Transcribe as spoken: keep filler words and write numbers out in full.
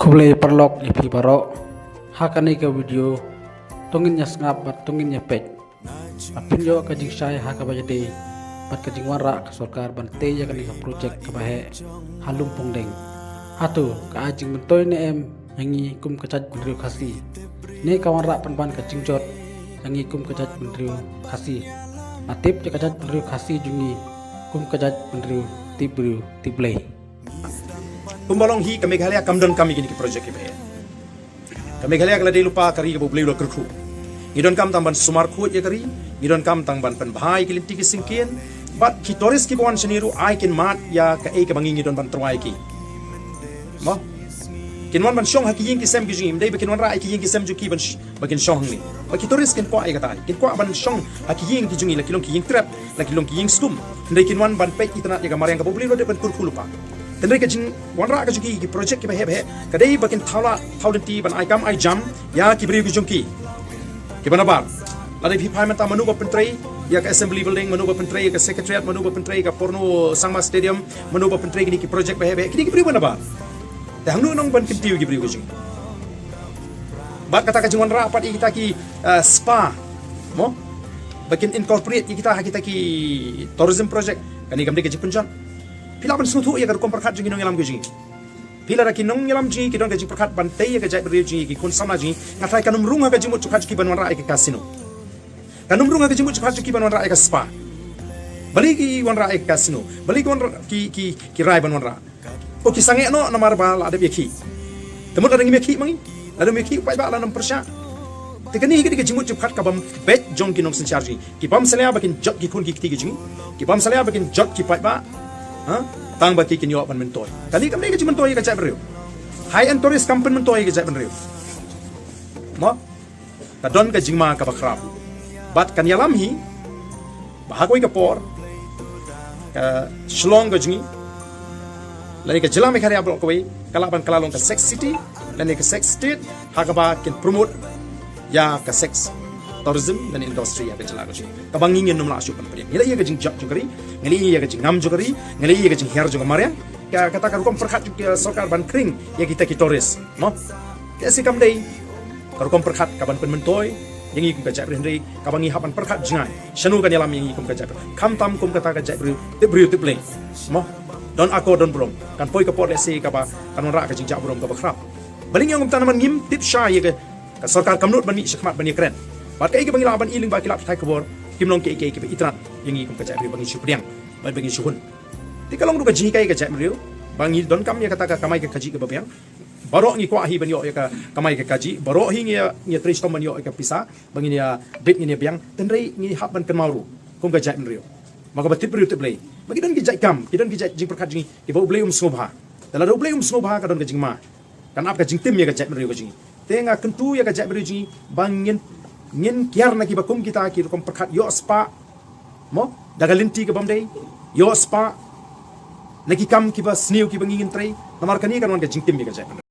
Khublei paralok ïa phi baroh. Ha kane ka video to ngin ïa sngap bad to ngin ïa peit. Ba phin ïoh ka jingshai ha kaba ïadei bad ka jingwanrah ka sorkar ban tei ïa kane ka projek kaba heh ha Lumpongdeng. Hato ka ai jingmyntoi ne em ïa ngi kum ka jaitbynriew Khasi? Ne ka wanrah pynban ka jingjot ïa ngi kum ka jaitbynriew Khasi? Ba tip ïa ka jaitbynriew Khasi jong ngi kum ka jaitbynriew tip briew tip Blei. Kumba long hi, ka Meghalaya kam donkam ïa kine ki projek kiba heh. Ka Meghalaya ka la dei lypa ka ri kaba U Blei u la kyrkhu. Ngi donkam tang ban sumar khuid ïa ka ri, ngi donkam tang ban pynbha ïa ki lynti ki syngkien. Bad ki tourist kiba wan shane ruh ai kin mad ïa kaei kaba ngi ngi don ban tyrwa ïa ki. Mo? Kin wan ban shong ha ki ïing ki sem ki jong ngi, ym dei ba kin wanrah ïa ki ïing ki sem jong ki ban sh- ba kin shong hangne. Ba ki tourist kin kwah ïa kata, kin kwah ban shong ha ki ïing ki jong ngi, la ki long ki ïing trep, la ki long ki ïing stum. Hynrei kin wan ban peit itynnad ïa ka mariang kaba U Blei u la dep ban kyrkhu lypa. Hynrei ka jingwanrah ka jong ki, ki projek kiba heh ba heh ka dei ba kin thaw lah thaw lynti ban ai kam ai jam ïa ki briew ki jong ki. Kiba nabar, lada phi phai mynta, mano ba pyntrei ïa ka Assembly Building, mano ba pyntrei ïa ka Secretariat, mano ba pyntrei ïa ka Purno Sangma Stadium, mano ba pyntrei kine ki projek ba heh ba heh, kine ki briew ba nabar. Te hangno nong ban kyntiew ïa ki briew ki jong ngi? Bad kata ka jingwanrah pat ïa kita ki, eh, spa, mo? Ba kin incorporate ïa kita ha kita ki tourism project. Kane kam dei ka jingpynjot. Phi lah ban sngewthuh ïa ka rukom pyrkhat jong ki nongïalam ki jong ngi. Phi, lada ki nongïalam jong ngi ki don ka jingpyrkhat ban tei ïa ka jaitbynriew jong ngi, ki khun samla jong ngi, nga tharai kan ym rung ha ka jingmut jingpyrkhat jong ki ban wanrah ïa ka casino. Kan ym rung ha ka jingmut jingpyrkhat jong ki ban wanrah ïa ka spa. Balei ki wanrah ïa ka casino? Balei ki wanrah, ki, ki, ki rai ban wanrah? O, ki sangeh noh namar ba la dep ïakhih. Te mut lada ngim ïakhih ma ngi, lada ym ïakhih u paidbah, lada ym pyrshah. Te kane hi ka dei ka jingmut jingpyrkhat kabym beit jong ki nongsynshar jong ngi. Ki bym salia ba kin jot ki khun ki kti ki jong ngi. Ki bym salia ba kin jot ki paidbah. Ha? Tang ba ki kin ïoh ban myntoi. Kane kam dei ka jingmyntoi ïa ka jaitbynriew. High end tourist kam pynmyntoi ïa ka jaitbynriew. Mo? Ka don ka jingma kaba khraw. Bad kan ïalam hi ba ha kawei ka por ka Shillong ka jong ngi, lane ka jylla Meghalaya baroh kawei, ka lah ban kylla long ka sex city lane ka sex state, ha kaba kin promote ïa ka sex tourism lane industry ha ka jylla ka jong ngi. Kaba ngi ngin ym lah shuh ban pdiang. Ngi la ïohi ïa ka jingjot jong ka ri, ngi la ïohi ïa ka jingnam jong ka ri, ngi la ïohi ïa ka jinghiar jong ka mariang. Ka, kata ka rukom pyrkhat jong ka sorkar ban khring ïa kita ki tourist, mo? Te shi kam dei ka rukom pyrkhat kaban pynmyntoi ïa ngi kum ka jaitbynriew, hynrei kaba ngi hap ban pyrkhat jngai, shano kan ïalam ïa ngi kum ka jaitbynriew, khamtam kum kata ka jaitbynriew tip briew tip Blei, mo? Don akor don burom, kan poi ka por lehse kaba kan wanrah ka jingjah burom kaba khraw. Balei ngi ong kumta? Namar ngim tip shai ïa ka, ka sorkar kam nud ban mih shakhmat ban ïakren. Bad kaei kaba ngi lah ban i lyngba ki lad pathai khubor, kim long kiei kiei kiba itynnad ïa ngi kum ka jaitbynriew ba ngin shu pdiang bad ba ngin shu hun. Te ka long ruh ka jinghikai ka jaitbynriew ba ngi donkam ïa kata ka kamai ka kajih kaba biang. Baroh ngi kwah hi ban ïoh ïa ka kamai ka kajih, baroh hi ngi ïa, ngi ïa trei shitom ban ïoh ïa ka pisa ba ngin ïa bit, ngin ïa biang. Hynrei ngi hap ban kynmaw ruh kum ka jaitbynriew, ma kaba tip briew tip Blei, ba ki don ki jait kam, ki don ki jait jingpyrkhat jong ngi kiba U Blei um sngewbha. Te lada U Blei um sngewbha, ka don ka jingma, kan ap ka jingtim ïa ka jaitbynriew ka jong ngi. Te nga kyntu ïa ka jaitbynriew jong ngi ba ngin, ngin kiar na kiba kum kita ki rukom pyrkhat, ïoh spah, mo, da ka lynti kabym dei, ïoh spah na ki kam kiba sniew kiba ngi ngin trei. Namar kane kan wan ka jingtim ïa ka jaitbynriew.